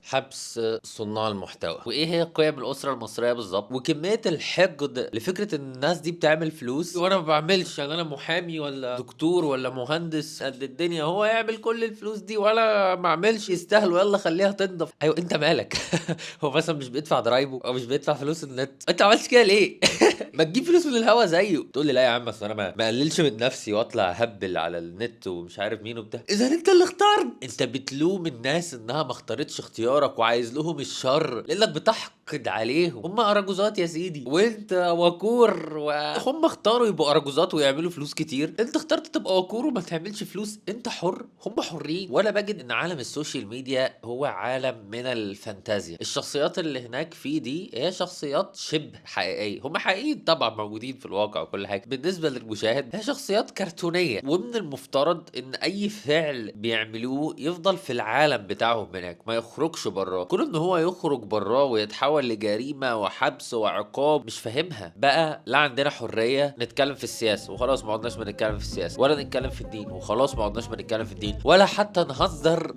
حبس صناع المحتوى؟ وايه هي قيم الاسرة المصرية بالظبط؟ وكمية الحقد لفكرة ان الناس دي بتعمل فلوس وانا ما بعملش، يعني انا محامي ولا دكتور ولا مهندس قد الدنيا، هو يعمل كل الفلوس دي ولا ما اعملش، يستاهلوا، يلا خليها تنضف. ايوه انت مالك؟ هو مثلا مش بيدفع ضرايبه او مش بيدفع فلوس النت؟ انت ما عملتش كده ليه؟ ما تجيب فلوس من الهوا زيه. تقول لي لا يا عم اصل انا ما اقللش من نفسي واطلع هبل على النت ومش عارف مين وبتاع. اذا انت اللي اخترت، انت بتلوم الناس انها ما اختارتش اختيارك وعايز لهم الشر لانك بتحقد عليهم. هم اراجوزات يا سيدي وانت وكور، وهم اختاروا يبقوا اراجوزات ويعملوا فلوس كتير، انت اخترت تبقى وكور وما تعملش فلوس. انت حر، هم حرين. وانا بجد ان عالم ال social media هو عالم من الفانتازيا. الشخصيات اللي هناك فيه دي هي شخصيات شبه حقيقية، هم حقيقيين طبعا موجودين في الواقع وكل حاجة، بالنسبة للمشاهد هي شخصيات كرتونيه، ومن المفترض ان اي فعل بيعملوه يفضل في العالم بتاعهم هناك، ما يخرجش براه. كون ان هو يخرج براه ويتحول لجريمة وحبس وعقاب مش فاهمها بقى. لا عندنا حرية نتكلم في السياسة وخلاص ما عدناش بنتكلم في السياسة، ولا نتكلم في الدين وخلاص ما عدناش بنتكلم في الدين، ولا حتى نهزر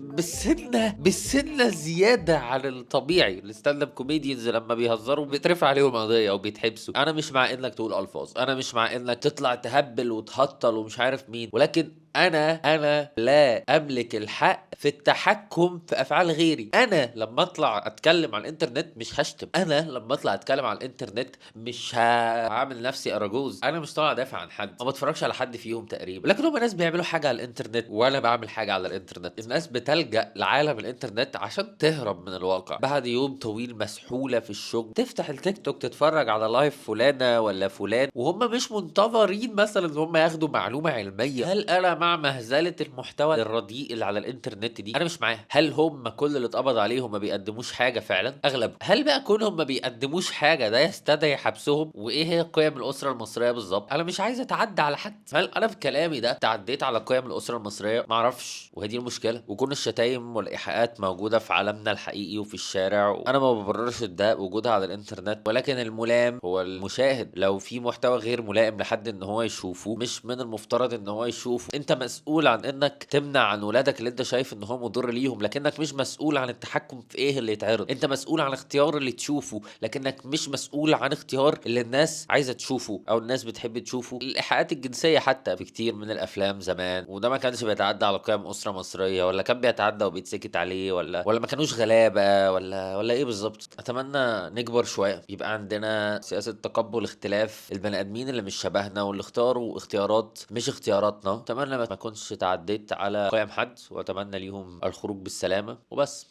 بالسنة زيادة عن الطبيعي. ال stand-up comedians لما بيهزروا بيترفع عليهم قضية وبيتحبسوا. انا مش مع انك تقول الفاظ، انا مش مع انك تطلع تهبل وتهطل ومش عارف مين، ولكن انا لا املك الحق في التحكم في افعال غيري. انا لما اطلع اتكلم على الانترنت مش هشتم، انا لما اطلع اتكلم على الانترنت مش هعمل نفسي اراجوز، انا مش طالع ادافع عن حد، ما بتفرجش على حد فيهم تقريبا، لكن هم ناس بيعملوا حاجة على الانترنت وانا بعمل حاجة على الانترنت. الناس بتلجأ لعالم الانترنت عشان تهرب من الواقع بعد يوم طويل مسحوله في الشغل، تفتح التيك توك تتفرج على live فلانه ولا فلان وهم مش منتظرين مثلا ان هم ياخدوا معلومة علمية. هل انا مع مهزله المحتوى الرديء اللي على الانترنت دي؟ انا مش معاها. هل هم كل اللي اتقبض عليهم ما بيقدموش حاجة فعلا؟ اغلب. هل بقى كونهم ما بيقدموش حاجة ده يستدعي حبسهم؟ وايه هي قيم الاسرة المصرية بالظبط؟ انا مش عايز اتعدى على حد. هل انا في كلامي ده تعديت على قيم الاسرة المصرية؟ ما اعرفش، وهي دي المشكلة. وكون الشتايم والايحاءات موجودة في عالمنا الحقيقي وفي الشارع، انا ما ببررش ده وجودها على الانترنت، ولكن الملام هو المشاهد. لو في محتوى غير ملائم لحد ان هو يشوفه، مش من المفترض ان هو يشوفه. انت مسؤول عن انك تمنع عن ولادك اللي انت شايف ان هو مضر ليهم، لكنك مش مسؤول عن التحكم في ايه اللي يتعرض. انت مسؤول عن اختيار اللي تشوفه، لكنك مش مسؤول عن اختيار اللي الناس عايزه تشوفه او الناس بتحب تشوفه. الايحاءات الجنسية حتى في كتير من الافلام زمان، وده ما كانش بيتعدى على قيم اسره مصرية، ولا كان بيتعدى وبيتسكت عليه، ولا ما كانوش غلابة، ولا ايه بالظبط. اتمنى نكبر شوية، يبقى عندنا سياسة تقبل اختلاف البني ادمين اللي مش شبهنا واللي اختاروا اختيارات مش اختياراتنا. اتمنى ما اكونش تعديت على قيم حد، واتمنى ليهم الخروج بالسلامة وبس.